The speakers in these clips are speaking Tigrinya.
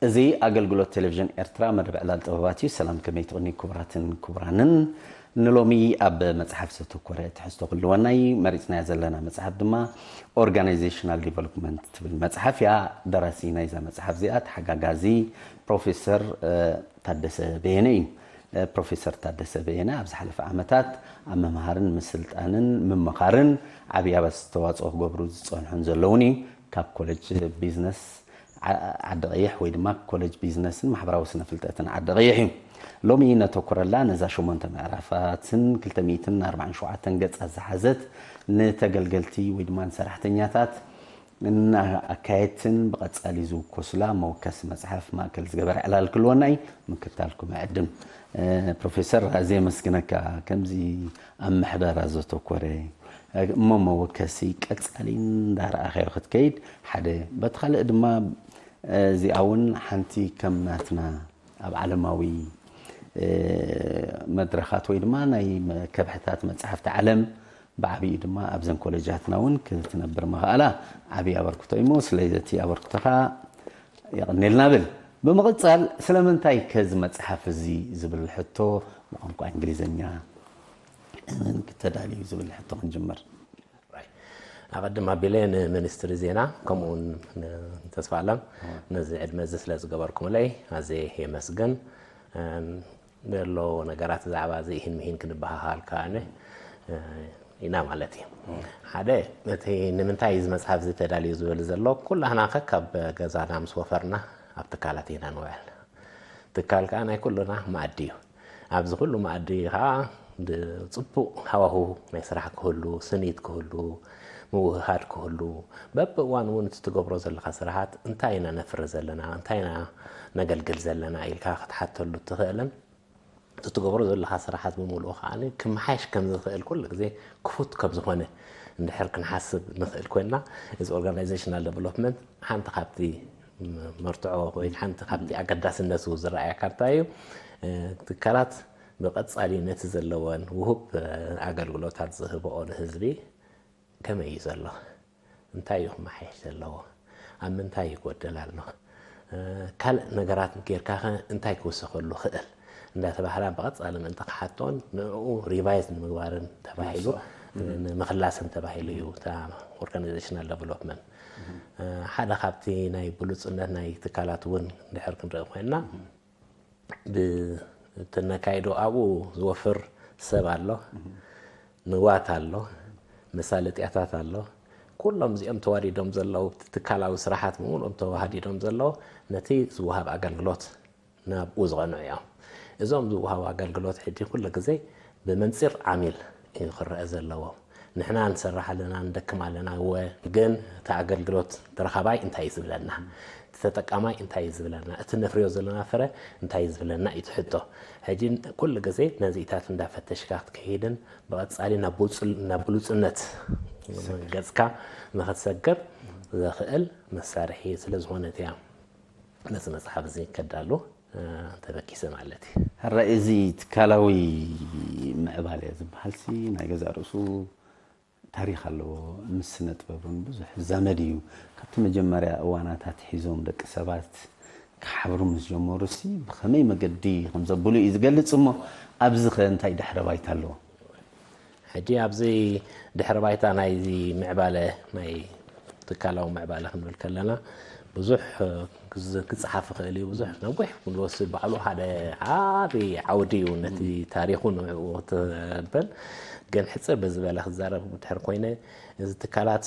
እዚ ኣገልግሎት ቴሌቪዥን ኤርትራ መደብ ዕላል ጥበባት እዩ። ሰላም፣ ከመይ ትቕኒ ክቡራትን ክቡራንን? ንሎሚ ኣብ መጽሓፍ ዘተኮረ ትሕዝቶ ክልወናይ መሪጽናያ ዘለና መጽሓፍ ድማ ኦርጋናይዜሽናል ዲቨሎፕመንት ትብል መጽሓፍ እያ። ደራሲ ናይዛ መጽሓፍ እዚኣ ተሓጋጋዚ ፕሮፌሰር ታደሰ በየነ እዩ። ፕሮፌሰር ታደሰ በየነ ኣብ ዝሓለፈ ዓመታት ኣብ ምምሃርን ምስልጣንን ምምኻርን ዓብዪ ኣስተዋፅኦ ክገብሩ ዝፀንሑን ዘለውን እዩ። ካብ ኮሌጅ ቢዝነስ ዓዲ ቀይሕ ወይ ድማ ኮሌጅ ቢዝነስን ማሕበራዊ ስነ ፍልጠትን ዓዲ ቀይሕ እዩ። ሎሚ ነተኩረላ ነዛ ሸሞንተ ምዕራፋትን ክልተ ሚእትን ኣርባዓን ሸውዓተን ገፃት ዝሓዘት ንተገልገልቲ ወይ ድማ ንሰራሕተኛታት እና ኣካየድትን ብቐጻሊ ዝውኮሱላ መወከሲ መጽሓፍ ማእከል ዝገበረ ዕላል ክልወና እዩ። ምክትታልኩም እዕድም። ፕሮፌሰር ኣዜ የመስግነካ። ከምዚ ኣብ ምሕደራ ዘተኮረ እሞ መወከሲ ቀጻሊ እንዳረኣኻዮ ክትከይድ ሓደ፣ በቲ ካልእ ድማ እዚኣ እውን ሓንቲ ከም ናትና ኣብ ዓለማዊ መድረኻት ወይ ድማ ናይ ከብሕታት መጽሓፍቲ ዓለም ብዓብዩ ድማ ኣብዘን ኮሌጃትና እውን ክትነብር ምኽኣላ ዓብዪ ኣበርክቶ እዩ። ስለዚ እቲ ኣበርክቶኻ የቐኔልና ብል። ብምቕጻል ስለምንታይ ከዚ መጽሓፍ እዚ ዝብል ሕቶ ብቋንቋ እንግሊዝኛ ተዳልዩ ዝብል ሕቶ ክንጅምር። ኣቐድም ኣቢለ ንሚኒስትሪ ዜና ከምኡውን ንተስፋ ኣለም ነዚ ዕድመ እዚ ስለ ዝገበርኩምለይ ኣዘ የመስግን። ዘሎ ነገራት ብዛዕባ እዚ ኢሂን ምሂን ክንበሃሃል ከኣነ ኢና ማለት እዩ። ሓደ እቲ ንምንታይ እዚ መፅሓፍ እዚ ተዳልዩ ዝብል ዘሎ ኩላህና ከ ካብ ገዛና ምስ ወፈርና ኣብ ትካላት ኢና ንውዕል። ትካል ከዓ ናይ ኩሉና መኣዲ እዩ። ኣብዚ ኩሉ መኣዲ ከዓ ብፅቡቅ ሃዋሁ ናይ ስራሕ ክህሉ፣ ስኒት ክህሉ፣ ምውህሃድ ክህሉ፣ በብእዋን እውን እቲ ትገብሮ ዘለካ ስራሓት እንታይ ኢና ነፍሪ ዘለና፣ እንታይ ኢና ነገልግል ዘለና ኢልካ ክትሓተሉ እትኽእልን እቲ ትገብሮ ዘለካ ስራሓት ብምሉኡ ከዓ ክመሓየሽ ከም ዝኽእል ኩሉ ግዜ ክፉት ከም ዝኾነ እንድሕር ክንሓስብ ንኽእል ኮይንና እዚ ኦርጋናይዜሽናል ዴቨሎፕመንት ሓንቲ ካብቲ መርትዖ ወይ ሓንቲ ካብቲ ኣገዳስነቱ ዝረኣየካ እንታይ እዩ? ትካላት ብቐጻሊ ነቲ ዘለወን ውሁብ ኣገልግሎታት ዝህብኦ ንህዝቢ ከመይ እዩ ዘሎ? እንታይ እዩ ክመሓየሽ ዘለዎ? ኣብ ምንታይ ይጎደል ኣሎ? ካልእ ነገራት ጌርካ ኸ እንታይ ክውሰኸሉ ክእል? እንዳተባህላ ብቐጻሊ ምእንቲ ክሓቶን ንዕኡ ሪቫይዝ ንምግባርን ተባሂሉ ንምኽላስን ተባሂሉ እዩ እታ ኦርጋናይዜሽናል ዴቨሎፕመንት ሓደ ካብቲ ናይ ብሉፅነት ናይ ትካላት እውን እንድሕር ክንርኢ ኮይንና ብትነካይዶ ኣብኡ ዝወፍር ሰብ ኣሎ፣ ንዋት ኣሎ፣ መሳለጥያታት ኣሎ። ኩሎም እዚኦም ተዋዲዶም ዘለዉ ትካላዊ ስራሓት ብምሉኦም ተዋሃዲዶም ዘለዉ ነቲ ዝወሃብ ኣገልግሎት ናብኡ ዝቐንዑ እዮም። እዞም ዝወሃቡ ኣገልግሎት ሕጂ ኩሉ ግዜ ብመንፅር ዓሚል እዩ ክረአ ዘለዎ። ንሕና ንሰርሕ ኣለና፣ ንደክም ኣለና፣ እወ፣ ግን እቲ ኣገልግሎት ተረኻባይ እንታይ እዩ ዝብለና? እቲ ተጠቃማይ እንታይ እዩ ዝብለና? እቲ ነፍርዮ ዘለና ፍረ እንታይ እዩ ዝብለና እዩ እቲ ሕቶ። ሕጂ ኩሉ ግዜ ነዚኢታት እንዳፈተሽካ ክትከይድን ብቐጻሊ ናብ ብሉጽነት ገጽካ ንክትሰግር ዘኽእል መሳርሒ ስለ ዝኾነት እያ ነዚ መጽሓፍ እዚ ከዳሉ ተበጊሰ ማለት እዩ። ሕራይ እዚ ትካላዊ ምዕባለ ዝበሃል ሲ ናይ ገዛእ ርእሱ ታሪኽ ኣለዎ። ምስ ስነ ጥበብ እውን ብዙሕ ዝዛመድ እዩ። ካብቲ መጀመርያ እዋናት ኣትሒዞም ደቂ ሰባት ክሓብሩ ምስ ጀመሩ ሲ ብኸመይ መገዲ ከም ዘብሉ እዩ ዝገልጽ። እሞ ኣብዚ ኸ እንታይ ድሕረ ባይታ ኣለዎ? ሕጂ ኣብዚ ድሕረ ባይታ ናይዚ ምዕባለ ናይ ትካላዊ ምዕባለ ክንብል ከለና ብዙሕ ክፅሓፍ ይኽእል እዩ። ብዙሕ ነዊሕ ክንወስድ ባዕሉ ሓደ ዓቢ ዓውዲ እዩ። ነቲ ታሪኹ ንዕኡ ትብል ግን ሕፅር ብዝበለ ክዛረብ ድሕር ኮይነ እዚ ትካላት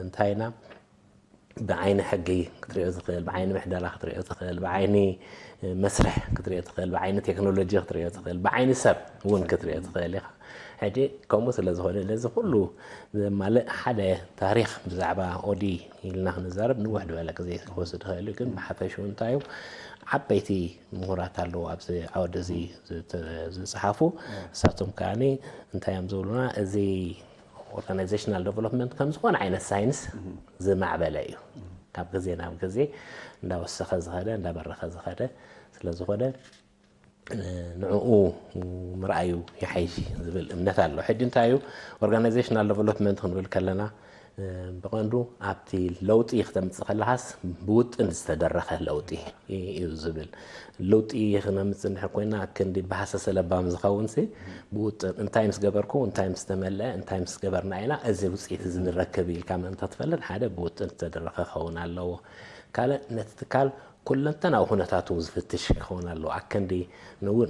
እንታይ ኢና ብዓይኒ ሕጊ ክትሪኦ ትኽእል፣ ብዓይኒ ምሕደራ ክትሪኦ ትኽእል፣ ብዓይኒ መስርሕ ክትሪኦ ትኽእል፣ ብዓይኒ ቴክኖሎጂ ክትሪኦ ትኽእል፣ ብዓይኒ ሰብ እውን ክትሪኦ ትኽእል ኢኻ። ሕጂ ከምኡ ስለ ዝኾነ ነዚ ኩሉ ዘማልእ ሓደ ታሪኽ ብዛዕባ ኦዲ ኢልና ክንዛረብ ንውሕ ዝበለ ግዜ ክወስድ ይኽእል እዩ። ግን ብሓፈሽኡ እንታይ እዩ ዓበይቲ ምሁራት ኣለዉ ኣብዚ ዓወዲ እዚ ዝፀሓፉ። እሳቶም ከዓኒ እንታይ እዮም ዝብሉና እዚ ኦርጋናይዜሽናል ዴቨሎፕመንት ከም ዝኾነ ዓይነት ሳይንስ ዝማዕበለ እዩ። ካብ ግዜ ናብ ግዜ እንዳወሰኸ ዝኸደ እንዳበረኸ ዝኸደ ስለ ዝኾነ ንዕኡ ምርኣዩ ይሓይሽ ዝብል እምነት ኣሎ። ሕጂ እንታይ እዩ ኦርጋናይዜሽናል ዴቨሎፕመንት ክንብል ከለና ብቐንዱ ኣብቲ ለውጢ ክተምፅእ ከለኻስ ብውጥን ዝተደረኸ ለውጢ እዩ ዝብል። ለውጢ ክነምፅእ እንድሕር ኮይና ክንዲ ብሃሰሰ ለባም ዝኸውን ሲ ብውጥን እንታይ ምስ ገበርኩ እንታይ ምስ ተመልአ እንታይ ምስ ገበርና ኢና እዚ ውፅኢት እዚ ንረክብ ኢልካ ምእንተ ትፈልጥ ሓደ ብውጥን ዝተደረኸ ክኸውን ኣለዎ። ካልእ ነቲ ትካል ኩለንተናዊ ኩነታቱ ዝፍትሽ ክኸውን ኣለዎ። ኣከንዲ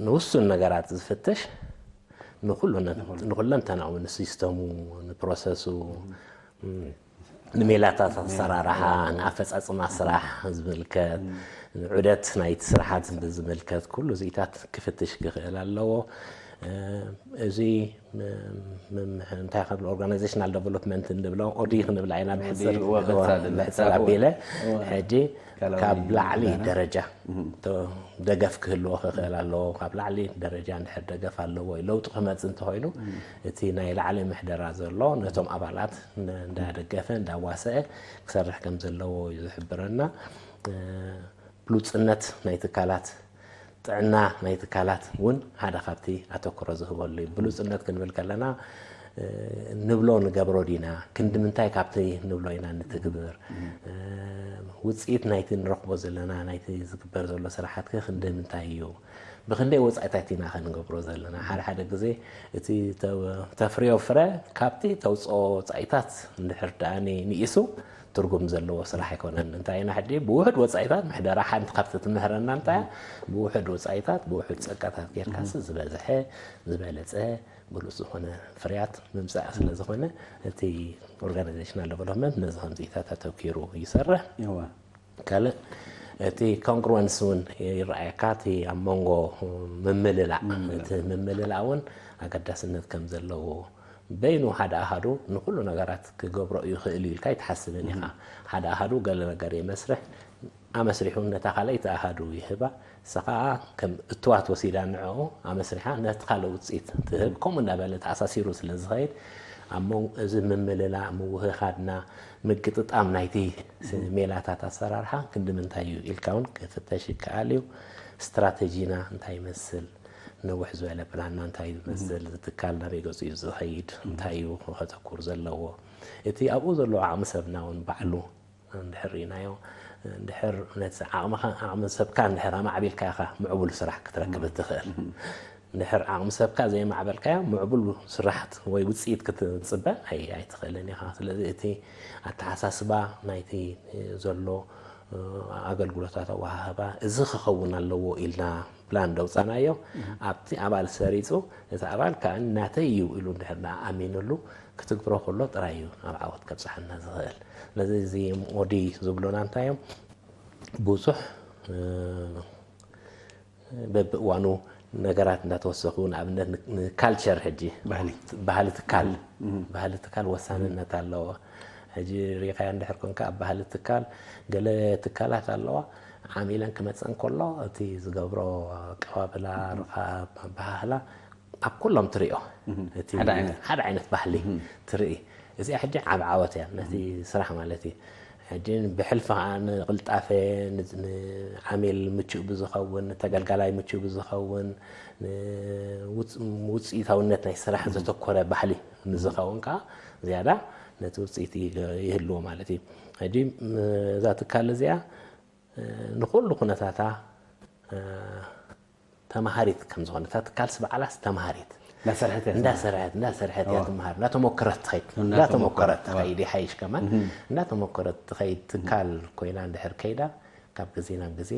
ንውሱን ነገራት ዝፍትሽ ንኩለንተናዊ ንሲስተሙ ንፕሮሰሱ ንሜላታት ኣሰራርሓ ንኣፈፃፅማ ስራሕ ዝምልከት ንዑደት ናይቲ ስራሓት ዝምልከት ኩሉ እዚኢታት ክፍትሽ ክኽእል ኣለዎ። እዚ እንታይ ካብ organizational development እንብሎ ኦዲ ክንብላ ኢና ብሕፅር ኣቢለ ሕጂ ካብ ላዕሊ ደረጃ ደገፍ ክህልዎ ክኽእል ኣለዎ። ካብ ላዕሊ ደረጃ እንድሕር ደገፍ ኣለዎ ለውጢ ክመፅእ እንተኮይኑ እቲ ናይ ላዕሊ ምሕደራ ዘሎ ነቶም ኣባላት እንዳደገፈ እንዳዋሰአ ክሰርሕ ከም ዘለዎ እዩ ዝሕብረና። ብሉፅነት ናይ ትካላት ጥዕና ናይ ትካላት እውን ሓደ ካብቲ ኣተክሮ ዝህበሉ እዩ። ብሉፅነት ክንብል ከለና ንብሎ ንገብሮ ዲና ክንዲ ምንታይ ካብቲ ንብሎ ኢና ንትግብር ውፅኢት ናይቲ ንረኽቦ ዘለና ናይቲ ዝግበር ዘሎ ስራሓት ከ ክንዲ ምንታይ እዩ ብክንደይ ወፃኢታት ኢና ክንገብሮ ዘለና ሓደ ሓደ ግዜ እቲ ተፍርዮ ፍረ ካብቲ ተውፅኦ ወፃኢታት እንድሕር ደኣ ንኢሱ ትርጉም ዘለዎ ስራሕ ኣይኮነን። እንታይ ኢና ሕጂ ብውሕድ ወፃኢታት ምሕደራ ሓንቲ ካብቲ ትምህረና እንታይ ብውሕድ ወፃኢታት ብውሕድ ፀቀታት ጌርካሲ ዝበዝሐ ዝበለፀ ብሉፅ ዝኾነ ፍርያት ምምፃእ ስለ ዝኾነ እቲ organizational development ነዚ ከምዚታት ኣተኪሩ ይሰርሕ። ካልእ እቲ congruence እውን ይረኣየካ እቲ ኣብ መንጎ ምምልላእ እቲ ምምልላእ እውን ኣገዳስነት ከም ዘለዎ በይኑ ሓደ ኣሃዱ ንኩሉ ነገራት ክገብሮ እዩ ይኽእል እዩ ኢልካ ኣይትሓስብን ኢኻ። ሓደ ኣሃዱ ገለ ነገር የመስርሕ ኣመስሪሑ ነታ ካልኣይቲ ኣሃዱ ይህባ እሳ ከዓ ከም እትዋት ወሲዳ ንዕኡ ኣመስሪሓ ነቲ ካልእ ውፅኢት ትህብ። ከምኡ እንዳበለ ተኣሳሲሩ ስለ ዝኸይድ ኣብ መንጎ እዚ ምምልላእ ምውህሃድና ምግጥጣም ናይቲ ሜላታት ኣሰራርሓ ክንዲ ምንታይ እዩ ኢልካ እውን ክፍተሽ ይከኣል እዩ። ስትራተጂና እንታይ ይመስል፣ ነውሕ ዝበለ ፕላንና እንታይ ይመስል፣ ዝትካል ናበይ ገፁ እዩ ዝኸይድ፣ እንታይ እዩ ከተኩር ዘለዎ፣ እቲ ኣብኡ ዘሎ ዓቕሚ ሰብና እውን ባዕሉ እንድሕር ርኢናዮ እንድሕር ነቲ ዓቕምኻ ዓቕሚ ሰብካ እንድሕር ኣማዕቢልካ ኢኻ ምዕቡል ስራሕ ክትረክብ እትኽእል። እንድሕር ዓቕሚ ሰብካ ዘይማዕበልካዮ ምዕቡል ስራሕት ወይ ውፅኢት ክትፅበ ኣይትኽእልን ኢኻ። ስለዚ እቲ ኣተሓሳስባ ናይቲ ዘሎ ኣገልግሎታት ኣወሃህባ እዚ ክኸውን ኣለዎ ኢልና ፕላን ደውፃናዮ ኣብቲ ኣባል ሰሪፁ እቲ ኣባል ከዓ ናተይ እዩ ኢሉ እንድሕር ኣሚንሉ ክትግብሮ ከሎ ጥራይ እዩ ናብ ዓወት ከብፅሓና ዝኽእል። ስለዚ እዚ ሞዲ ዝብሉና እንታይ እዮም ብዙሕ በብእዋኑ ነገራት እንዳተወሰኹ ንኣብነት ንካልቸር ሕጂ ባህሊ ትካል ባህሊ ትካል ወሳንነት ኣለዎ። ሕጂ ሪኻያ እንድሕር ኮንካ ኣብ ባህሊ ትካል ገለ ትካላት ኣለዋ ዓሚለን ክመፀን ከሎ እቲ ዝገብሮ ኣቀባብላ ርኻብ ኣበሃህላ ኣብ ኩሎም ትሪኦ ሓደ ዓይነት ባህሊ ትርኢ። እዚኣ ሕጂ ዓብ ዓወት እያ ነቲ ስራሕ ማለት እዩ። ሕጂ ብሕልፊ ከዓ ንቅልጣፈ ንዓሚል ምቹእ ብዝኸውን ንተገልጋላይ ምቹእ ብዝኸውን ውፅኢታውነት ናይ ስራሕ ዘተኮረ ባህሊ ንዝኸውን ከዓ ዝያዳ ነቲ ውፅኢት ይህልዎ ማለት እዩ። ሕጂ እዛ ትካል እዚኣ ንኩሉ ኩነታታ ተማሃሪት ከም ዝኾነ እታ ትካልሲ ባዕላስ ተማሃሪት እንዳሰርሐት እንዳሰርሐት እያ ትመሃር እንዳተሞከረት ትኸይድ እንዳተሞከረት ትኸይድ ይሓይሽ ከማን እንዳተሞከረት ትኸይድ ትካል ኮይና እንድሕር ከይዳ ካብ ግዜ ናብ ግዜ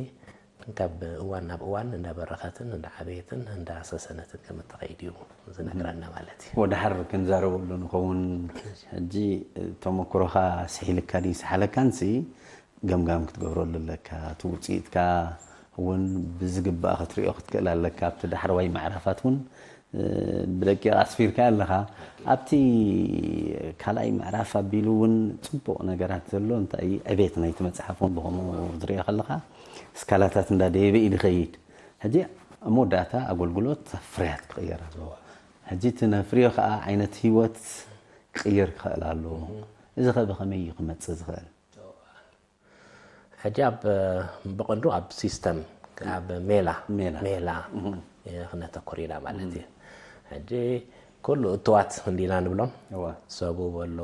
ካብ እዋን ናብ እዋን እንዳበረኸትን እንዳዓበየትን እንዳሰሰነትን ከም እትኸይድ እዩ ዝነግረና ማለት እዩ። ወድሓር ክንዛረበሉ ንኸውን ሕጂ ተመክሮኻ ስሒልካ ድዩ ሰሓለካንሲ ገምጋም ክትገብረሉ ኣለካ። እቲ ውፅኢትካ እውን ብዝግባእ ክትሪኦ ክትክእል ኣለካ። ኣብቲ ዳሕረዋይ ምዕራፋት እውን ብደቂቕ ኣስፊርካ ኣለኻ። ኣብቲ ካልኣይ ምዕራፍ ኣቢሉ እውን ፅቡቕ ነገራት ዘሎ እንታይ ዕቤት ናይቲ መፅሓፍ እውን ብኸምኡ ዝሪኦ ከለኻ ስካላታት እንዳደየበ እዩ ዝኸይድ። ሕጂ ኣብ መወዳእታ ኣገልግሎት ፍርያት ክቕየር ኣለዎ። ሕጂ እቲ ነፍርዮ ከዓ ዓይነት ህይወት ክቕየር ክኽእል ኣለዎ። እዚ ኸ ብኸመይ እዩ ክመፅእ ዝኽእል? ሕጂ ኣብ ብቐንዱ ኣብ ሲስተም ኣብ ሜላ ሜላ ክነተኩር ኢና ማለት እዩ። ሕጂ ኩሉ እትዋት እንዲና ንብሎም። ሰቡ በሎ፣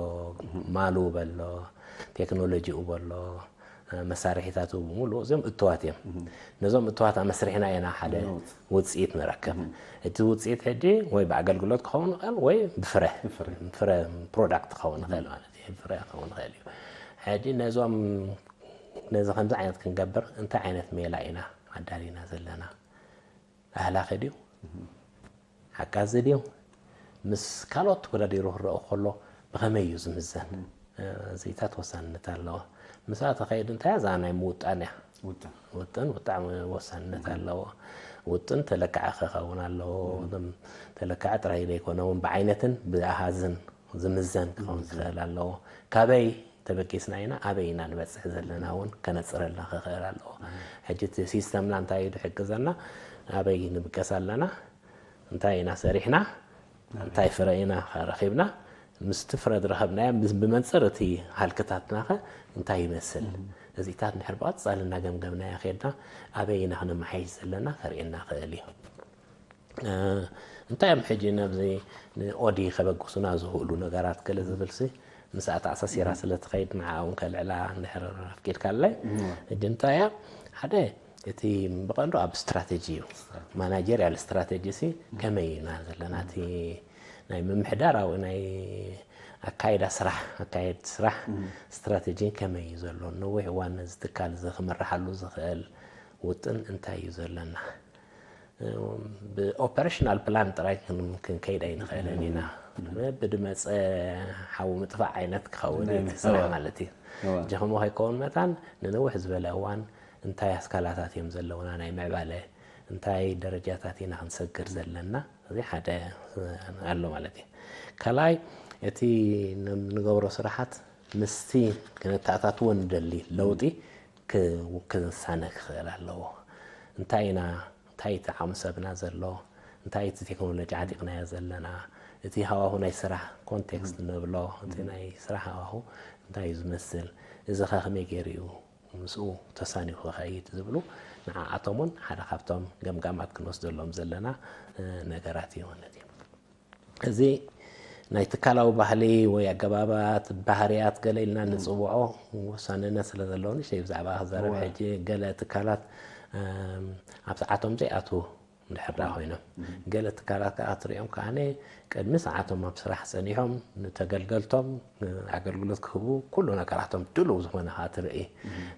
ማሉ በሎ፣ ቴክኖሎጂኡ በሎ፣ መሳርሒታቱ ብምሉእ እዚኦም እትዋት እዮም። ነዞም እትዋት ኣመስሪሕና ኢና ሓደ ውፅኢት ንረክብ። እቲ ውፅኢት ሕጂ ወይ ብኣገልግሎት ክኸውን ይኽእል ወይ ብፍረ ፍረ ፕሮዳክት ክኸውን ይኽእል ማለት እዩ። ፍረ ክኸውን ይኽእል እዩ። ሕጂ ነዞም ነዚ ከምዚ ዓይነት ክንገብር እንታይ ዓይነት ሜላ ኢና ኣዳሊና ዘለና? ኣህላኺ ድዩ? ሓጋዚ ድዩ? ምስ ካልኦት ተወዳዲሩ ክረአ ከሎ ብኸመይ እዩ ዝምዘን? እዚታት ወሳንነት ኣለዎ። ምስኣ ተኸይድ እንታይ እያ? እዛ ናይ ምውጣን እያ። ውጥን ብጣዕሚ ወሳንነት ኣለዎ። ውጥን ተለካዒ ክኸውን ኣለዎ። ተለካዒ ጥራይ ዘይኮነ እውን ብዓይነትን ብኣሃዝን ዝምዘን ክኸውን ክኽእል ኣለዎ። ካበይ ተበጊስና ኢና ኣበይ ኢና ንበፅሕ ዘለና እውን ከነፅረልና ክኽእል ኣለዎ። ሕጂ እቲ ሲስተምና እንታይ እዩ ዝሕግዘና? ኣበይ ንብገስ ኣለና? እንታይ ኢና ሰሪሕና? እንታይ ፍረ ኢና ረኺብና? ምስቲ ፍረ ዝረኸብናዮ ምስ- ብመንፅር እቲ ሃልክታትና ኸ እንታይ ይመስል? እዚታት እንድሕር ብቐፃሊ እናገምገምናዮ ኸድና ኣበይ ኢና ክነመሓይሽ ዘለና ከርእየና ክእል እዩ። እንታይ እዮም ሕጂ ነብዚ ንኦዲ ከበግሱና ዝኽእሉ ነገራት ገለ ዝብልሲ ምስኣ ተኣሳሲራ ስለ ትኸይድ ንዓኣ እውን ከልዕላ እንድሕር ኣፍቂድካለይ ሕጂ እንታይ እያ ሓደ እቲ ብቐንዱ ኣብ ስትራተጂ እዩ። ማናጀርያል ስትራተጂ ሲ ከመይ ኢና ዘለና እቲ ናይ ምምሕዳራዊ ናይ ኣካይዳ ስራሕ ኣካየድ ስራሕ ስትራተጂ ከመይ እዩ ዘሎ ነዊሕ እዋን ነዚ ትካል እዚ ክምርሓሉ ዝኽእል ውጥን እንታይ እዩ ዘለና? ብኦፐሬሽናል ፕላን ጥራይ ክንከይድ ኣይንኽእልን ኢና። ብድመፀ ሓዊ ምጥፋእ ዓይነት ክኸውን እዩ ስራሕ ማለት እዩ። ጀኸሞ ከይከውን መታን ንነውሕ ዝበለ እዋን እንታይ ኣስካላታት እዮም ዘለውና ናይ ምዕባለ እንታይ ደረጃታት ኢና ክንሰግር ዘለና እዚ ሓደ ኣሎ ማለት እዩ። ካልኣይ እቲ ንገብሮ ስራሓት ምስቲ ክነተኣታትዎ ንደሊ ለውጢ ክሳነ ክኽእል ኣለዎ። እንታይ ኢና እንታይ እቲ ዓቕሚ ሰብና ዘሎ እንታይ እቲ ቴክኖሎጂ ዓጢቕናዮ ዘለና እቲ ሃዋሁ ናይ ስራሕ ኮንቴክስት ንብሎ እቲ ናይ ስራሕ ሃዋሁ እንታይ እዩ ዝመስል እዚ ኸ ከመይ ገይሩ እዩ ምስኡ ተሳኒኹ ክኸይድ ዝብሉ ንዓኣቶም እውን ሓደ ካብቶም ገምጋማት ክንወስደሎም ዘለና ነገራት እዩ ማለት እዩ። እዚ ናይ ትካላዊ ባህሊ ወይ ኣገባባት ባህርያት ገለ ኢልና ንፅውዖ ወሳንነት ስለ ዘለዎ ንእሽተይ ብዛዕባ ክዛረብ ሕጂ ገለ ትካላት ኣብ ሰዓቶም ዘይኣትዉ እንድሕር ደኣ ኮይኖም ገለ ትካላት ከዓ ትሪኦም ከዓ ቅድሚ ሰዓቶም ኣብ ስራሕ ፀኒሖም ንተገልገልቶም ኣገልግሎት ክህቡ ኩሉ ነገራቶም ድሉው ዝኾነ ከዓ ትርኢ።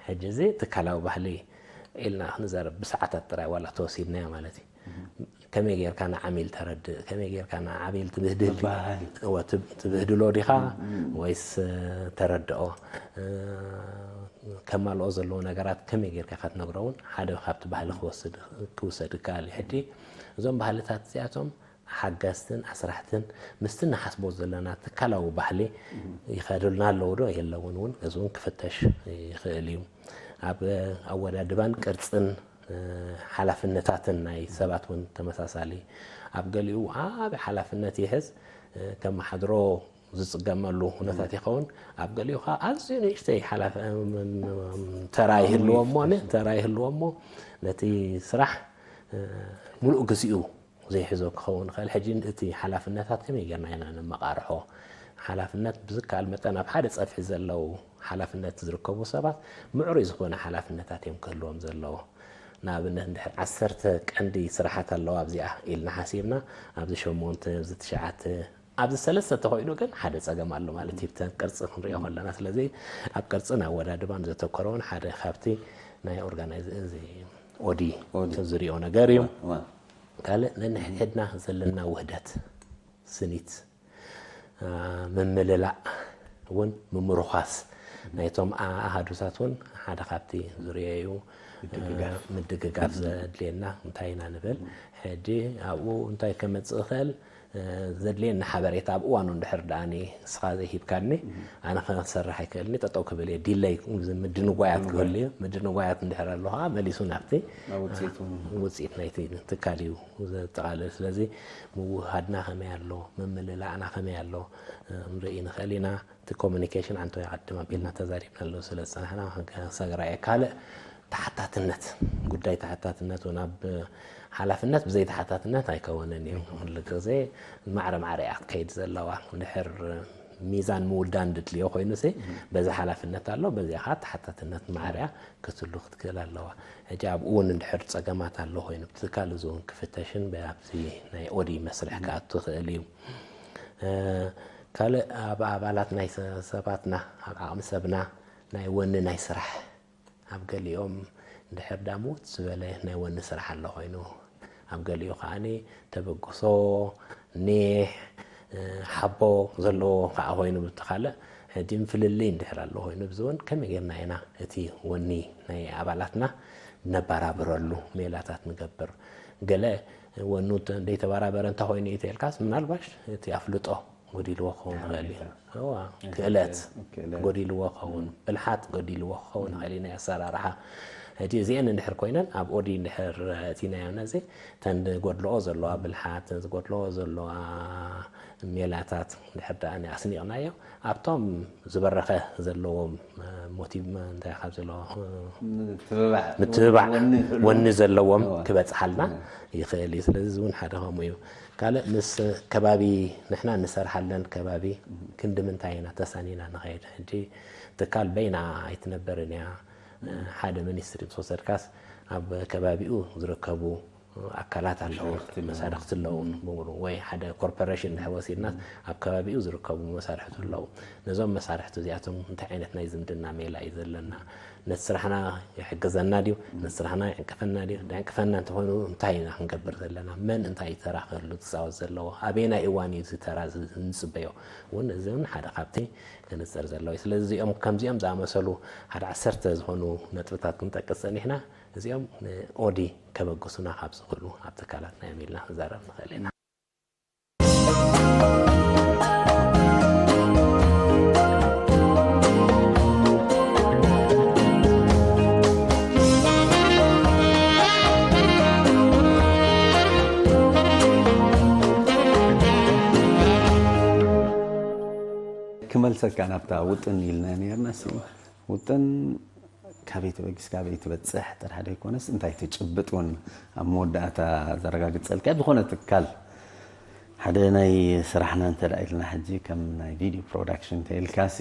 ሕጂ እዚ ትካላዊ ባህሊ ኢልና ክንዛረብ ብሰዓታት ጥራይ ዋላ ተወሲድናዮ ማለት እዩ። ከመይ ጌርካ ንዓሚል ተረድእ? ከመይ ጌርካ ንዓሚል ትብህድል? ትብህድሎ ዲኻ ወይስ ተረድኦ? ከማልኦ ዘለዎ ነገራት ከመይ ጌርካ ኢኻ ትነግሮ እውን ሓደ ካብቲ ባህሊ ክወስድ ክውሰድ ይከኣል እዩ። ሕጂ እዞም ባህልታት እዚኣቶም ሓገዝትን ኣስራሕትን ምስቲ ንሓስቦ ዘለና ትካላዊ ባህሊ ይኸዱልና ኣለዉ ዶ የለውን እውን እዚ እውን ክፍተሽ ይኽእል እዩ። ኣብ ኣወዳድባን ቅርፅን ሓላፍነታትን ናይ ሰባት እውን ተመሳሳሊ ኣብ ገሊኡ ዓቢ ሓላፍነት ይሕዝ ከመሓድሮ ዝፅገመሉ ኩነታት ይኸውን። ኣብ ገሊኡ ከዓ ኣዝዩ ንእሽተይ ሓላፍ ተራ ይህልዎ እሞ ተራ ይህልዎ እሞ ነቲ ስራሕ ሙሉእ ግዚኡ ዘይሕዞ ክኸውን ይኽእል። ሕጂ እቲ ሓላፍነታት ከመይ ጌርና ኢና ነመቓርሖ? ሓላፍነት ብዝከኣል መጠን ኣብ ሓደ ፀፍሒ ዘለዉ ሓላፍነት ዝርከቡ ሰባት ምዕሩይ ዝኾነ ሓላፍነታት እዮም ክህልዎም ዘለዎ። ንኣብነት እንድሕር ዓሰርተ ቀንዲ ስራሓት ኣለዋ ኣብዚኣ ኢልና ሓሲብና ኣብዚ ሸሞንተ ኣብዚ ትሽዓተ ኣብዚ ሰለስተ ተኮይኑ ግን ሓደ ፀገም ኣሎ ማለት እዩ። ብተን ቅርፂ ክንሪኦ ከለና ስለዚ ኣብ ቅርፅን ኣወዳድባን ዘተኮረውን ሓደ ካብቲ ናይ ኦርጋናይዝ እዚ ኦዲ ዝሪኦ ነገር እዩ። ካልእ ነንሕድሕድና ዘለና ውህደት ስኒት ምምልላእ እውን ምምርኳስ ናይቶም ኣሃዱታት እውን ሓደ ካብቲ ዝሪኦ እዩ። ምድግጋፍ ዘድልየና እንታይ ኢና ንብል ሕጂ ኣብኡ እንታይ ከመፅእ ይኽእል ዘድልየኒ ሓበሬታ ኣብ እዋኑ እንድሕር ደኣ ንስኻ ዘይሂብካኒ ኣነ ክሰርሕ ኣይክእልኒ ጠጠው ክብል እየ ዲለይ ምድንጓያት ክህሉ እዩ። ምድንጓያት እንድሕር ኣሎ ከዓ መሊሱ ናብቲ ውፅኢት ናይቲ ትካል እዩ ዘጠቓልል። ስለዚ ምውህሃድና ከመይ ኣሎ ምምልላእና ከመይ ኣሎ ክንርኢ ንኽእል ኢና። እቲ ኮሚኒኬሽን ዓንቶ ይቐድም ኣቢልና ተዛሪብና ኣለዉ ስለ ዝፀናሕና ሰግራ እየ። ካልእ ተሓታትነት ጉዳይ ተሓታትነት እውን ኣብ ሓላፍነት ብዘይ ተሓታትነት ኣይከውንን እዩ። ኩሉ ግዜ ማዕረ ማዕረ እያ ክትከይድ ዘለዋ። እንድሕር ሚዛን ምውዳን ድድልዮ ኮይኑ ሲ በዚ ሓላፍነት ኣሎ፣ በዚኣ ከዓ ተሓታትነት ማዕረያ ክትህሉ ክትክእል ኣለዋ። ሕጂ ኣብኡ እውን እንድሕር ፀገማት ኣሎ ኮይኑ ብትካል እዚ እውን ክፍተሽን ብኣብዚ ናይ ኦዲ መስርሕ ክኣቱ ይኽእል እዩ። ካልእ ኣብ ኣባላት ናይ ሰባትና ኣብ ዓቕሚ ሰብና ናይ ወኒ ናይ ስራሕ ኣብ ገሊኦም ድሕር ዳሙት ዝበለ ናይ ወኒ ስራሕ ኣሎ ኮይኑ ኣብ ገሊኡ ከዓኒ ተበግሶ ኒሕ ሓቦ ዘለዎ ከዓ ኮይኑ ብቲ ካልእ ሕጂ ፍልልይ እንድሕር ኣሎ ኮይኑ ብዚ እውን ከመይ ጌርና ኢና እቲ ወኒ ናይ ኣባላትና ነባራብረሉ ሜላታት ንገብር። ገለ ወኑ ዘይተባራበረ እንተ ኮይኑ እዩ ተልካስ ምናልባሽ እቲ ኣፍልጦ ጎዲልዎ ክኸውን ይኽእል እዩ። ክእለት ጎዲልዎ ክኸውን፣ ብልሓት ጎዲልዎ ክኸውን ይኽእል እዩ ናይ ኣሰራርሓ። ሕጂ እዚአን እንድሕር ኮይነን ኣብ ኦዲ እንድሕር እቲናዮ ነዚ ተን ዝጎድልኦ ዘለዋ ብልሓት፣ ተን ዝጎድልኦ ዘለዋ ሜላታት እንድሕር ደኣ ኣስኒቕናዮ ኣብቶም ዝበረኸ ዘለዎም ሞቲቭ እንታይ ካብ ዘለዎ ምትብባዕ ወኒ ዘለዎም ክበፅሓልና ይኽእል እዩ። ስለዚ እዚ እውን ሓደ ከምኡ እዩ። ካልእ ምስ ከባቢ ንሕና ንሰርሓለን ከባቢ ክንዲ ምንታይ ኢና ተሳኒና ንኸይድ? ሕጂ ትካል በይና ኣይትነብርን እያ። ሓደ ሚኒስትሪ ምስ ወሰድካስ ኣብ ከባቢኡ ዝርከቡ ኣካላት ኣለዉ፣ መሳርሕቲ ኣለዉ። ወይ ሓደ ኮርፖሬሽን እንድሕር ወሲድና ኣብ ከባቢኡ ዝርከቡ መሳርሕቲ ኣለዉ። ነዞም መሳርሕቲ እዚኣቶም እንታይ ዓይነት ናይ ዝምድና ሜላ እዩ ዘለና? ነቲ ስራሕና ይሕግዘና ድዩ? ነቲ ስራሕና ይዕንቅፈና ድዩ? ይዕንቅፈና እንተኾይኑ እንታይ ኢና ክንገብር ዘለና? መን እንታይ ተራ ክህሉ ክፃወት ዘለዎ? ኣበየናይ እዋን እዩ እዚ ተራ ንፅበዮ? እውን እዚ እውን ሓደ ካብቲ ክንፅር ዘለዎ እዩ። ስለዚ እዚኦም ከምዚኦም ዝኣመሰሉ ሓደ ዓሰርተ ዝኾኑ ነጥብታት ክንጠቅስ ፀኒሕና እዚኦም ንኦዲ ከበግሱና ካብ ዝኽእሉ ኣብ ትካላትና እዮም ኢልና ክንዛረብ ንኽእል ኢና። ክመልሰካ ናብታ ውጥን ኢልና ነርና ሲ ውጥን ካበይ ተበጊስ ካበይ ትበፅሕ ጥራሕ ዘይኮነስ እንታይ ትጭብጥ እውን ኣብ መወዳእታ ዘረጋግፀልካ ዝኾነ ትካል ሓደ ናይ ስራሕና እንተ ኢልና ሕጂ ከም ናይ ቪድዮ ፕሮዳክሽን ተኢልካሲ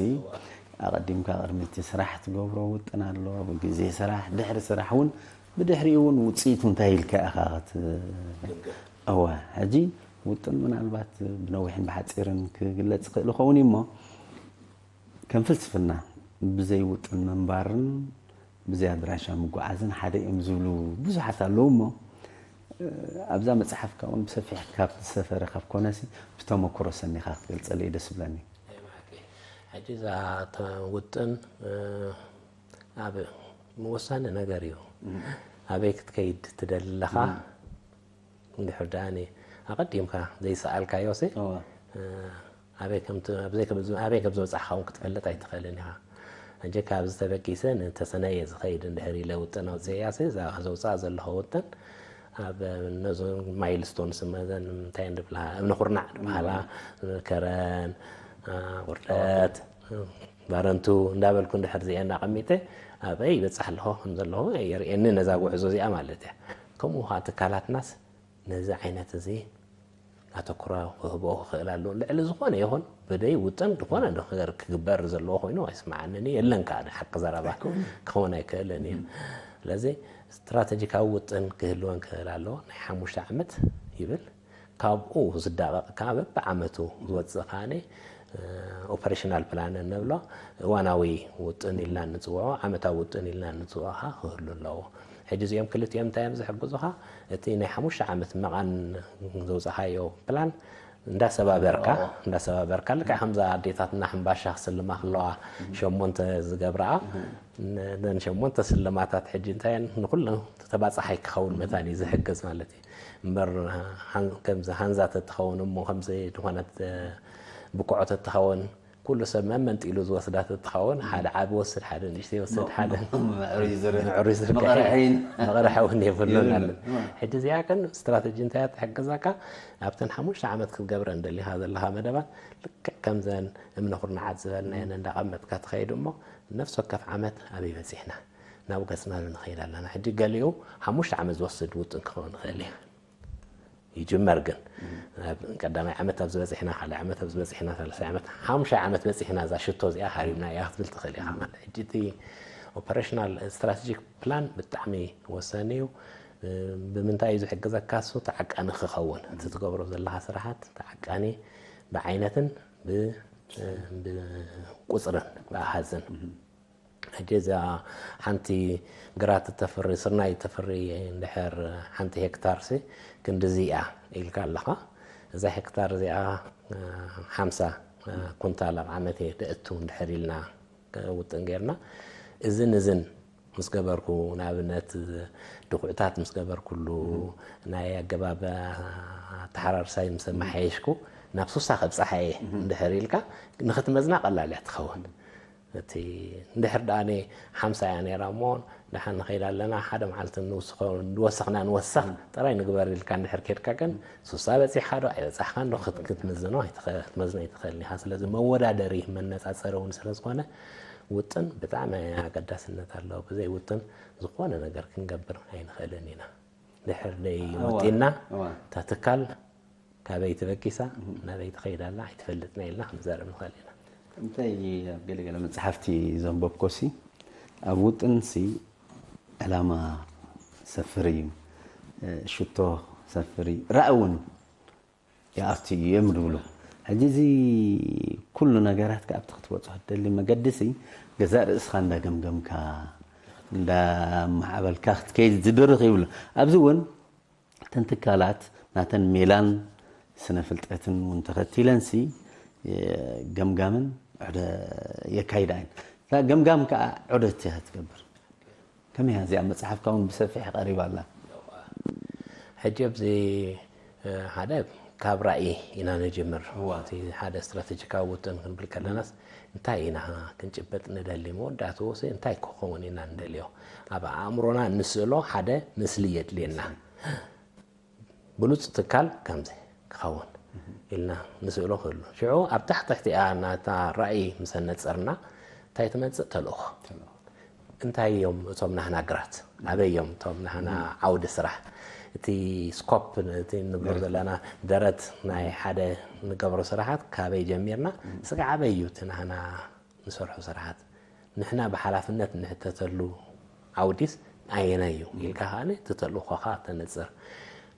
ኣቐዲምካ ቅድሚ እቲ ስራሕ ትገብሮ ውጥን ኣሎ ብግዜ ስራሕ ድሕሪ ስራሕ እውን ብድሕሪኡ እውን ውፅኢቱ እንታይ ኢልካ ኢኻ እወ ሕጂ ውጥን ምናልባት ብነዊሕን ብሓፂርን ክግለፅ ይኽእል ይኸውን እዩ እሞ ከም ፍልስፍና ብዘይ ውጥን ምንባርን ብዘይ ኣድራሻ ምጉዓዝን ሓደ እዮም ዝብሉ ብዙሓት ኣለዉ እሞ ኣብዛ መፅሓፍካ እውን ብሰፊሕ ካብ ዝሰፈረ ካብ ኮነሲ ብተመክሮ ሰኒኻ ክትገልፀለይ ደስ ብለኒ። ሕጂ እዛ ውጥን ኣብ ምወሳኒ ነገር እዩ። ኣበይ ክትከይድ ትደሊ ኣለኻ? እንድሕር ደኣ ኣቐዲምካ ዘይሰኣልካዮሲ ኣበይ ከም ዝበፃሕካ እውን ክትፈልጥ ኣይትኽእልን ኢኻ። ሕጂ ካብዚ ተበጊሰ ንተሰነየ ዝኸይድ እንድሕር ኢለ ውጥን ኣውፅኤያሲ እዛ ዘውፅኣ ዘለኹ ውጥን ኣብ ነዞም ማይልስቶንስ መዘን እንታይ ንብላ እምኒ ኩርናዕ ንብሃላ ከረን ቁርደት ባረንቱ እንዳበልኩ እንድሕር ዚአን ኣቐሚጠ ኣበይ ይበፅሕ ኣለኹ ከም ዘለኹ የርእየኒ ነዛ ጉዕዞ እዚኣ ማለት እያ። ከምኡ ከዓ ትካላትናስ ነዚ ዓይነት እዚ ኣተኩሮ ክህብኦ ክኽእል ኣለዎ። ልዕሊ ዝኾነ ይኹን ብደይ ውጥን ዝኾነ ነገር ክግበር ዘለዎ ኮይኑ ኣይስምዓንን እዩ። የለን ከዓ ናይ ሓቂ ዘረባ ክኸውን ኣይክእልን እዩ። ስለዚ ስትራተጂካዊ ውጥን ክህልወን ክኽእል ኣለዎ። ናይ ሓሙሽተ ዓመት ይብል ካብኡ ዝዳቐቕ ከዓ በብዓመቱ ዝወፅእ ከዓ ኦፐሬሽናል ፕላን እንብሎ እዋናዊ ውጥን ኢልና እንፅውዖ ዓመታዊ ውጥን ኢልና እንፅውዖ ከዓ ክህሉ ኣለዎ። ሕጂ እዚኦም ክልቲኦም እንታይ እዮም ዝሕግዙኻ? እቲ ናይ ሓሙሽተ ዓመት መቓን ዘውፃኻዮ ፕላን እንዳሰባበርካ እንዳሰባበርካ ልክዕ ከምዛ ኣዴታትና ሕምባሻ ክስልማ ከለዋ ሸሞንተ ዝገብርኣ ነን ሸሞንተ ስልማታት ሕጂ እንታይ ንኩሉ ተባፃሓይ ክኸውን መታን እዩ ዝሕግዝ ማለት እዩ። እምበር ከምዚ ሃንዛ ተትኸውን እሞ ከምዚ ዝኾነት ብኩዖ ተትኸውን ኩሉ ሰብ መመንጢሉ ዝወስዳ ተትኸውን ሓደ ዓቢ ወስድ ሓደ ንእሽተይ ወስድ ሓደ ምዕሩይ ዝርግሐ መቕርሒ እውን የብሉን ኣለ። ሕጂ እዚኣ ግን ስትራተጂ እንታይ ትሕግዘካ ኣብተን ሓሙሽተ ዓመት ክትገብረን ደሊኻ ዘለኻ መደባት ልክዕ ከምዘን እምነ ኩርናዓት ዝበልናየን እንዳቐመጥካ ትኸይድ እሞ ነፍሲ ወከፍ ዓመት ኣበይ በፂሕና ናብ ገፅና ንኸይድ ኣለና። ሕጂ ገሊኡ ሓሙሽተ ዓመት ዝወስድ ውጥን ክኸውን ይኽእል እዩ። ይጅመር። ግን ኣብ ቀዳማይ ዓመት ኣብ ዝበፅሕና፣ ካልኣይ ዓመት ኣብ ዝበፅሕና፣ ሳልሳይ ዓመት፣ ሓሙሻይ ዓመት በፂሕና፣ እዛ ሽቶ እዚኣ ሃሪምና እያ ክትብል ትኽእል ኢኻ። ማለት ሕጂ እቲ ኦፐሬሽናል ስትራቴጂክ ፕላን ብጣዕሚ ወሳኒ እዩ። ብምንታይ እዩ ዝሕግዘካ? እሱ ተዓቃኒ ክኸውን፣ እቲ ትገብሮ ዘለኻ ስራሓት ተዓቃኒ፣ ብዓይነትን ብ- ብቁፅርን ብኣሃዝን። ሕጂ እዛ ሓንቲ ግራት እተፍሪ፣ ስርናይ እተፍሪ እንድሕር ሓንቲ ሄክታር ሲ ክንድዚ እያ ኢልካ ኣለኻ። እዛ ሄክታር እዚኣ ሓምሳ ኩንታል ኣብ ዓመት እየ ደእቱ እንድሕር ኢልና ውጥን ጌርና፣ እዝን እዝን ምስ ገበርኩ፣ ንኣብነት ድኹዕታት ምስ ገበርኩሉ፣ ናይ ኣገባብ ኣተሓራርሳይ ምስ ኣመሓየሽኩ፣ ናብ ሱሳ ከብፅሓ እየ እንድሕር ኢልካ፣ ንኽትመዝና ቀላል እያ ትኸውን። እቲ እንድሕር ደኣ ሓምሳ እያ ነይራ እሞ፣ ደሓን ንኸይድ ኣለና፣ ሓደ መዓልቲ ንውስኾ፣ ንወሰኽና ንወሰኽ ጥራይ ንግበር ኢልካ እንድሕር ኬድካ ግን፣ ሱሳ በፂሕካ ዶ ኣይበፃሕካን ዶ ክት-፣ ክትምዝኖ ኣይትኸ-፣ ክትመዝኖ ኣይትኽእልን ኢኻ። ስለዚ መወዳደሪ መነፃፀሪ እውን ስለ ዝኾነ፣ ውጥን ብጣዕሚ ኣገዳስነት ኣለዎ። ብዘይ ውጥን ዝኾነ ነገር ክንገብር ኣይንኽእልን ኢና። ድሕር ደይ እዋ፣ ወጢና፣ እዋ። እታ ትካል ካበይ ተበጊሳ፣ ናበይ ትኸይድ ኣላ ኣይትፈልጥና ኢልና ክንዛረብ ንኽእል ኢና። እንታይ ኣብ ገለገለ መጽሓፍቲ ዘንበብኮሲ፣ ኣብ ውጥንሲ ዕላማ ሰፍር እዩ፣ ሽቶ ሰፍር እዩ፣ ራኢ እውን ይኣቱ እዩ እዮም ዝብሉ። ሕጂ እዚ ኩሉ ነገራት ከ ኣብቲ ክትበጽሖ ትደሊ መገዲ ሲ፣ ገዛእ ርእስኻ እንዳገምገምካ፣ እንዳማዕበልካ ክትከይድ ዝድርኽ ይብሉ። ኣብዚ እውን እተን ትካላት ናተን ሜላን ስነ ፍልጠትን እውን ተኸቲለን ሲ፣ ገምጋምን ዑደ የካይዳ እየን። እታ ገምጋም ከኣ ዑደት እያ ትገብር። ከመይ እያ እዚኣ? መጽሓፍካ እውን ብሰፊሕ ቀሪባ ኣላ። ሕጂ ኣብዚ፣ እ፣ ሓደ ካብ ራእይ ኢና ንጅምር። እዋ። እቲ ሓደ ስትራቴጂካዊ ውጥን ክንብል ከለናስ እንታይ ኢና ክንጭበጥ ንደሊ? መወዳእትኡ ሲ እንታይ ክኸውን ኢና ንደልዮ? ኣብ ኣእምሮና እንስእሎ ሓደ ምስሊ የድልየና። ብሉጽ ትካል ከምዚ ክኸውን ኢልና ንስእሎ ክህሉ። ሽዑ ኣብ ታሕቲ ትሕቲኣ ናታ ራእይ ምስ ኣነጸርና እንታይ ትመጽእ? ተልእኾ። እንታይ እዮም እቶም ናህና ግራት? ኣበይ እዮም እቶም ናህና ዓውዲ ስራሕ? እቲ ስኮፕ፣ እቲ እንብሎ ዘለና ደረት ናይ ሓደ ንገብሮ ስራሓት ካበይ ጀሚርና? ስጋዕ ኣበይ እዩ እቲ ናህና ንሰርሖ ስራሓት? ንሕና ብሓላፍነት ንሕተተሉ ዓውዲስ ኣየናይ እዩ? ኢልካ ከኣ እቲ ተልእኾኻ ተነጽር።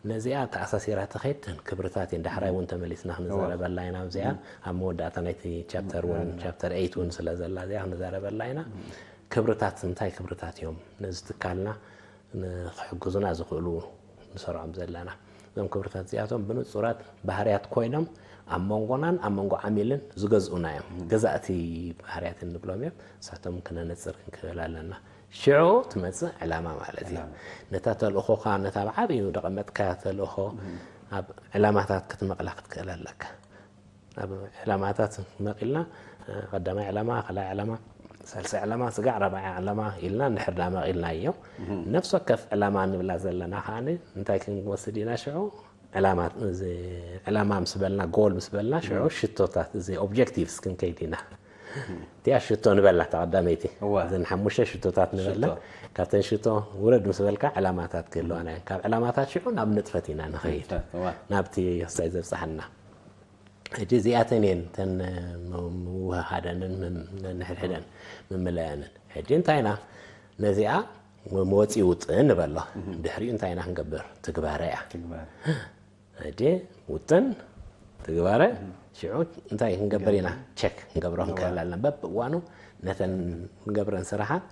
ነዚኣ ተኣሳሲራ ትኸይድ፣ እተን ክብርታት እየን። ዳሕራይ እውን ተመሊስና ክንዛረበላ ኢና። ኣብዚኣ ኣብ መወዳእታ ናይቲ ቻፕተር እውን፣ ቻፕተር ኤይት እውን ስለ ዘላ እዚኣ ክንዛረበላ ኢና። ክብርታት፣ እንታይ ክብርታት እዮም ነዚ ትካልና ንክሕግዙና ዝኽእሉ ንሰርዖም ዘለና? እዞም ክብርታት እዚኣቶም ብንጹራት ባህርያት ኮይኖም ኣብ መንጎናን ኣብ መንጎ ዓሚልን ዝገዝኡና እዮም። ገዛእቲ ባህርያት እንብሎም እዮም። ንሳቶም ክነነጽር ክንክእል ኣለና። ሽዑ ትመጽእ ዕላማ ማለት እዩ። ዕላማ። ነታ ተልእኾኻ፣ ነታ ብዓብዩ ደቐመጥካያ ተልእኾ ኣብ ዕላማታት ክትመቕላ ክትክእል ኣለካ። ኣብ ዕላማታት መቒልና፣ እ፣ ቀዳማይ ዕላማ፣ ካልኣይ ዕላማ፣ ሳልሳይ ዕላማ፣ ስጋዕ ራብዓይ ዕላማ ኢልና እንድሕር ዳ መቒልናዮ፣ ነፍሲ ወከፍ ዕላማ እንብላ ዘለና ከኣ እንታይ ክንወስድ ኢና ሽዑ? ዕላማ፣ እዚ ዕላማ ምስ በልና፣ ጎል ምስ በልና፣ ሽዑ ሽቶታት፣ እዚ ኦብጀክቲቭስ ክንከይድ ኢና። እቲኣ ሽቶ ንበላ፣ እታ ቀዳመይቲ። እዋ። እዘን ሓሙሽተ ሽቶታት ንበላ። ሽቶ። ካብተን ሽቶ ውረድ ምስ በልካ ዕላማታት ክህልዋና እየን። ካብ ዕላማታት ሽዑ ናብ ንጥፈት ኢና ንኸይድ። ንጥፈት፣ እዋ። ናብቲ ክሳይ ዘብጽሓና። ሕጂ እዚኣተን እየን እተን ምውሃደንን ምም-፣ ነንሕድሕደን ምምለያንን። ሕጂ እንታይ ኢና ነዚኣ መወፂ ውጥን ንበሎ። ድሕሪኡ እንታይ ኢና ክንገብር? ትግባረ እያ። ትግባረ። ሕጂ ውጥን ትግባረ፣ ሽዑ እንታይ ክንገብር ኢና? ቸክ ክንገብሮ ክንክእል ኣለና። በብእዋኑ ነተን ንገብረን ስራሓት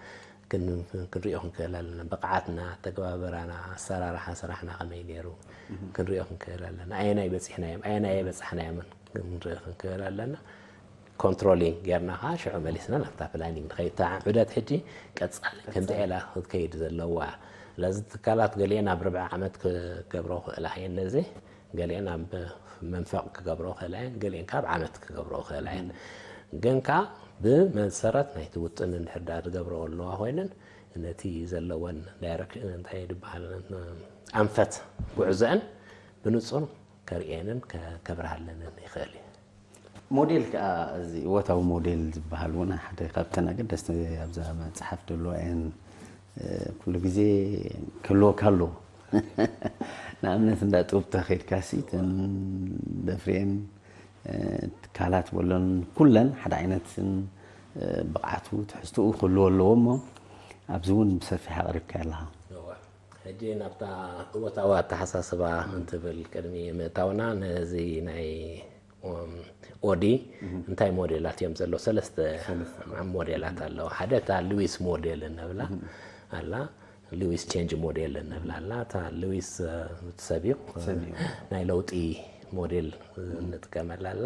ክን-፣ ክንሪኦ ክንክእል ኣለና። ብቕዓትና፣ ኣተገባብራና፣ ኣሰራርሓ ስራሕና ከመይ ነይሩ ክንሪኦ ክንክእል ኣለና። ኣየናይ በፂሕናዮም፣ ኣየናይ ኣይበፃሕናዮምን ክንሪኦ ክንክእል ኣለና። ኮንትሮሊንግ ጌርና ከዓ ሽዑ መሊስና ናብታ ፕላኒንግ ንኸይድ። እታ ዑደት ሕጂ ቀጻሊ ከምዚ ኢላ ክትከይድ ዘለዋ። ስለዚ ትካላት ገሊአን ኣብ ርብዒ ዓመት ክገብሮ ክእላ እየን ነዚ፣ ገሊአን ኣብ መንፈቕ ክገብሮ ክእላ እየን፣ ገሊአን ካብ ዓመት ክገብሮ ክእላ እየን። ግን ከዓ ብመሰረት ናይቲ ውጥን እንድሕር ደኣ ዝገብረኦ ኣለዋ ኮይነን ነቲ ዘለወን ዳይሬክሽን እንታይ ድበሃል ኣንፈት ጉዕዞአን ብንጹር ከርእየንን ከ-፣ ከብርሃለንን ይኽእል እዩ። ሞዴል ከኣ እዚ እወታዊ ሞዴል ዝበሃል እውን ሓደ ካብተን ኣገደስቲ ኣብዛ መጽሓፍ ዘለዋ እየን። እ፣ ኩሉ ግዜ ክህልወካ ኣለዎ። ንኣብነት እንዳ ጡብ ተኸይድካሲ እተን ደፍሬን ትካላት በሎን ኩለን ሓደ ዓይነትን ብቕዓቱ ትሕዝትኡ ክህልዎ ኣለዎ እሞ ኣብዚ እውን ብሰፊሕ ኣቕሪብካ ኣለኻ። ሕጂ ናብታ እወታዊ ኣተሓሳስባ እንትብል ቅድሚ ምእታውና ነዚ ናይ ኦዲ እንታይ ሞዴላት እዮም ዘለዉ? ሰለስተ ሞዴላት ኣለዉ። ሓደ እታ ሉዊስ ሞዴል እንብላ ኣላ፣ ሉዊስ ቼንጅ ሞዴል እንብላ ኣላ። እታ ሉዊስ ሰብ እዩ ናይ ለውጢ ሞዴል እንጥቀመላ ኣላ።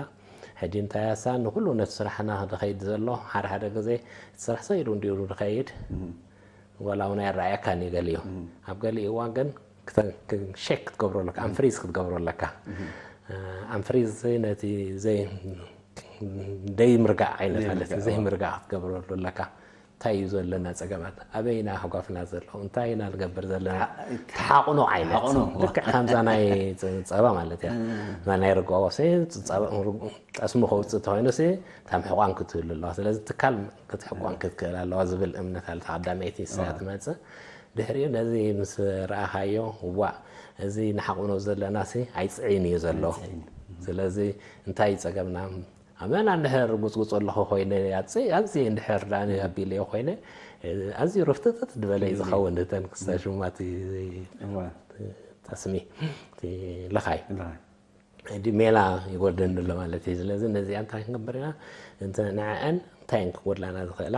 ሕጂ እንታይ ያሳ ንኩሉ ነቲ ስራሕና ዝኸይድ ዘሎ ሓደ ሓደ ግዜ እቲ ስራሕ ሰይሩ እንዲሩ ዝኸይድ ዋላ እውን ኣይረኣየካን እዩ ገሊኡ ኣብ ገሊኡ እዋን ግን ሸክ ክትገብሮ ኣለካ ኣንፍሪዝ ክትገብሮ ኣለካ ኣንፍሪዝ ነቲ ዘይምርጋእ ዓይነት ማለት ዘይምርጋእ ክትገብረሉ ኣለካ እንታይ እዩ ዘለና ፀገማት ኣበይና ኣህጓፍና ዘሎ እንታይ ኢና ንገብር ዘለና ተሓቕኖ ዓይነት ልክዕ ከምዛ ናይ ፀባ ማለት እያ ናይ ርግኦ ጠስሚ ከውፅእ ተኮይኑ እታ ምሕቋን ክትህሉ ኣለዋ ስለዚ ትካል ክትሕቋን ክትክእል ኣለዋ ዝብል እምነት ኣለ ተቐዳመይቲ ንሳ ትመፅእ ድሕሪኡ ነዚ ምስ ረኣኻዮ ዋእ እዚ ንሓቑኖ ዘለናሲ ኣይፅዒን እዩ ዘሎ ስለዚ እንታይ እዩ ፀገምና ኣመና እንድሕር ጉፅጉፅ ኣለኹ ኮይነ ኣዝየ እንድሕር ኣቢለዮ ኮይነ ኣዝዩ ርፍትትት ዝበለ እዩ ዝኸውን እተን ክስተ ሽማት ጠስሚ ልኻይ ሕጂ ሜላ ይጎድለኒ ኣሎ ማለት እዩ ስለዚ ነዚኣ እንታይ ክንገብር ኢና ንዐአን እንታይ እየን ክጎድላና ዝኽእላ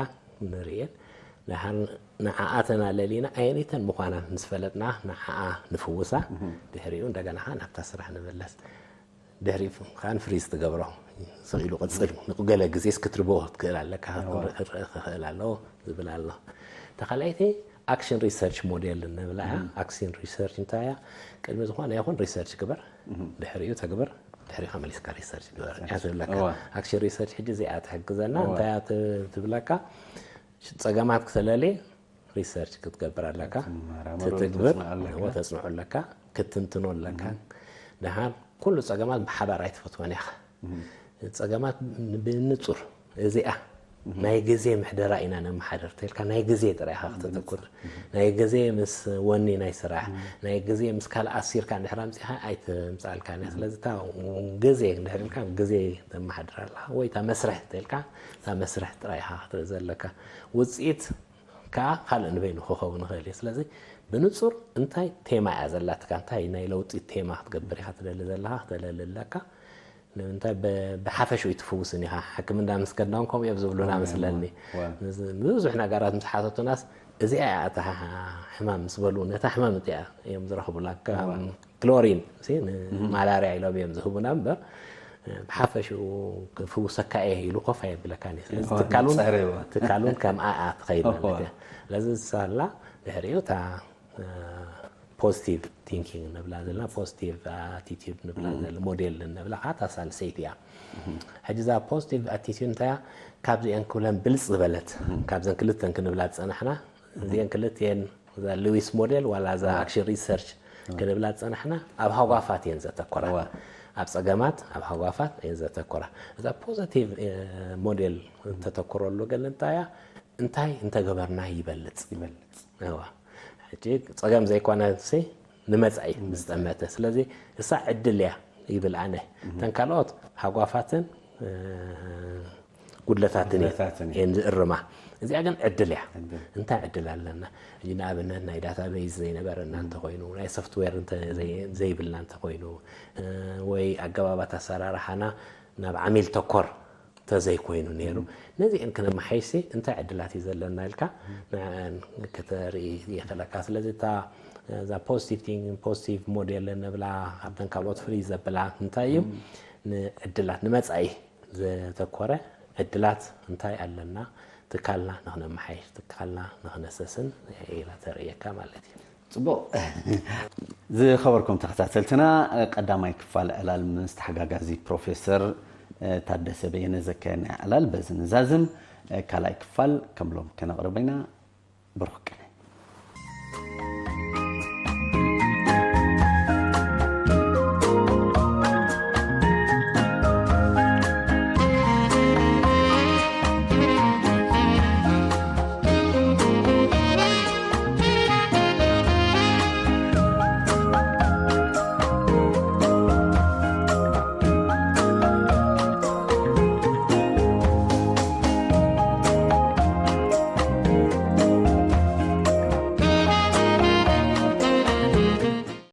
ንርእየን ንዓኣተን ኣለሊና ኣየነይተን ምዃና ምስ ፈለጥና ንዓኣ ንፍውሳ ድሕሪኡ እንደገና ከዓ ናብታ ስራሕ ንመለስ ድሕሪኡ ከዓ ፍሪዝ ትገብሮ ስቕ ኢሉ ቅፅል ንገለ ግዜስ ክትርቦ ትክእል ኣለካ ክኽእል ኣለዎ ዝብል ኣሎ ተኻልኣይቲ action research model ንብላ እያ action research እንታይ እያ ቅድሚ ዝኾነ ይኹን research ግበር ድሕሪኡ ተግብር ድሕሪኻ መሊስካ research ግበር እያ ትብለካ action research ሕጂ እዚኣ ትሕግዘና እንታይ እያ ትብለካ ፀገማት ክትለሊ research ክትገብር ኣለካ ትትግብር ተፅንዖ ኣለካ ክትንትኖ ኣለካ ደሓር ኩሉ ፀገማት ብሓባር ኣይትፈትወን ኢኻ ፀገማት ብንፁር እዚኣ ናይ ግዜ ምሕደራ ኢና ነመሓደር ተልካ ናይ ግዜ ጥራይ ኢኻ ክተተኩር ናይ ግዜ ምስ ወኒ ናይ ስራሕ ናይ ግዜ ምስ ካልእ ኣሲርካ እንድሕር ኣምፂኻ ኣይተምፅኣልካን እያ ስለዚ እታ ግዜ እንድሕር ኢልካ ግዜ ተመሓድር ኣለኻ ወይ እታ መስርሕ ተልካ እታ መስርሕ ጥራይ ኢኻ ክትርኢ ዘለካ ውፅኢት ከዓ ካልእ ንበይኑ ክኸውን ይኽእል እዩ ስለዚ ብንፁር እንታይ ቴማ እያ ዘላትካ እንታይ ናይ ለውጢ ቴማ ክትገብር ኢኻ ትደሊ ዘለኻ ክተለሊ ኣለካ ንምንታይ ብሓፈሽኡ ኣይትፍውስን ኢኻ ሕክምና ምስ ከድናውን ከምኡ እዮም ዝብሉና መስለኒ ብዙሕ ነገራት ምስ ሓተቱናስ እዚኣ እያ እታ ሕማም ምስ በሉ ነታ ሕማም እቲኣ እዮም ዝረኽቡላ ክሎሪን ማላርያ ኢሎም እዮም ዝህቡና እምበር ብሓፈሽኡ ክፍውሰካ እየ ኢሉ ኮፍ ኣየብለካን እዩ ስለዚ ትካሉን ከምኣ እያ ትኸይድ ማለት እያ ስለዚ ሳላ ድሕሪኡ እታ positive thinking ንብላ ዘለና positive attitude ንብላ ዘለና ሞዴል ንብላ ከዓ እታ ሳልሰይቲ እያ ሕጂ እዛ positive attitude እንታይ እያ ካብዚአን ኩለን ብልፅ ዝበለት ካብዘን ክልተን ክንብላ ዝፀናሕና እዚአን ክልተን እዛ ሉዊስ ሞዴል ዋላ እዛ action research ክንብላ ዝፀናሕና ኣብ ሃጓፋት እየን ዘተኮራ ኣብ ፀገማት ኣብ ሃጓፋት እየን ዘተኮራ እዛ positive ሞዴል እንተተኩረሉ ግን እንታይ እያ እንታይ እንተገበርና ይበልፅ ይበልፅ ሕጂ ፀገም ዘይኮነ ንመፃኢ ዝጠመተ ስለዚ እሳ ዕድል እያ ይብል ኣነ እተን ካልኦት ሃጓፋትን ጉድለታትን እየን ዝእርማ እዚኣ ግን ዕድል እያ እንታይ ዕድል ኣለና እዚ ንኣብነት ናይ ዳታቤዝ ዘይነበረና እንተኮይኑ ናይ ሶፍትዌር ዘይብልና እንተኮይኑ ወይ ኣገባባት ኣሰራርሓና ናብ ዓሚል ተኮር ተዘይኮይኑ ነይሩ ነዚአን ክነመሓይሽ እንታይ ዕድላት እዩ ዘለና ኢልካ ንዕአን ክተርኢ የኽእለካ ስለዚ እታ እዛ positive thinking positive model ንብላ ካብተን ካልኦት ፍልይ ዘብላ እንታይ እዩ ንዕድላት ንመፃኢ ዘተኮረ ዕድላት እንታይ ኣለና ትካልና ንክነመሓይሽ ትካልና ንክነሰስን ኢላ ተርእየካ ማለት እዩ ፅቡቕ ዝኸበርኩም ተኸታተልትና ቀዳማይ ክፋል ዕላል ምስ ተሓጋጋዚ ፕሮፌሰር ታደሰ በየነ ዘካየድናዮ ዕላል በዚ ንዛዝም ካልኣይ ክፋል ከምሎም ከነቕርብ ኢና ብሩክ ቀን